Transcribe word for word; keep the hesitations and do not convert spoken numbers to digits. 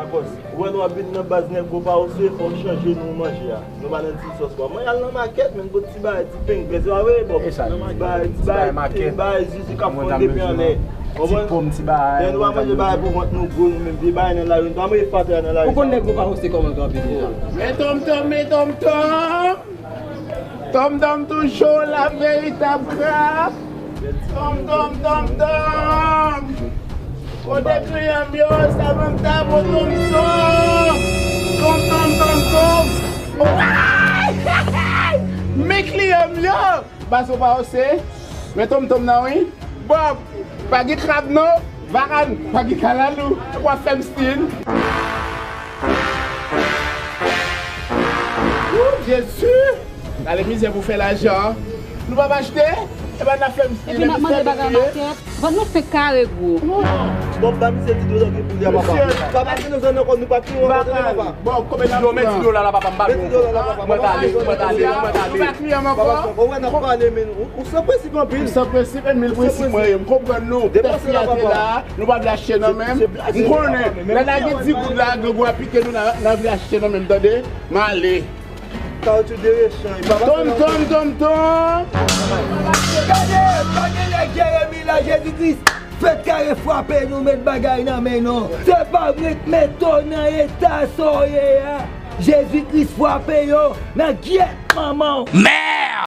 Akòz, ou wè lè w ap vin nan baz nèg gwo pa ose, fò w chanje non manje a. Nou pa nan ti sòs pa. Mwen al nan makèt, men pou ti bagay, ti pen, grès, pa vre, bon. Ti bagay, ti bagay, ti bagay, zizi k ap fonn depi anlè. Ti pòm, ti bagay. Lè nou pa manje bagay pou vant nou gwo, nou menm vye bagay nan lari, nou pa manje fatra nan lari. Ou konn nèg gwo pa ose kòman kanpe deja. Men tonmtonm, men tonmtonm. Tonmtonm toujou la veritab krab. Tonmtonm, tonmtonm. Kote kliyan m yo, sa ban m tab o tonmtonm. Tonmtonm, tonmtonm. Men kliyan m yo. Baz ou pa ose. Men tonmtonm nan wi. Bob, pa gen krab non. Varan, pa gen kalalou. W ap fè m stil. Wou, Jezi! Gade mizè pou fè lajan. Nou p ap achte? Epa n ap fè m stil. Epi n ap mande bagay makèt. Vant nou fenk kare gwo. Bon, ba misye ti dlo nan pou li a, papa. Papa, si nou zòn ankò, nou pa kriye ankò, tande, papa. Bon, konbyen n ap pran? Yo, men ti dlo la, la, papa, m pa vle. Mwen t ale, mwen t ale, mwen t ale. Nou pa kriye m ankò? Papa, ou wè n ap pale, men ou, ou san prensip anpil. Ou san prensip, men mil prensip mwen ye. M konprann nou. Depanse la, papa. Nou pa vle achte nan men m. M konnen, lè n a gen di goud la, grangou a pike nou, n a, n a vle achte nan men m, tande? M ale. Kawotchou de rechanj. Tonmtonm, tonmtonm. Gade, pa gen lè Jeremi la, Jezi Kris fèk kare frape nou, met bagay nan men nou. Se pa mwen k met w nan eta sa w ye a. Jezi Kris frape yo nan gyèt manman w.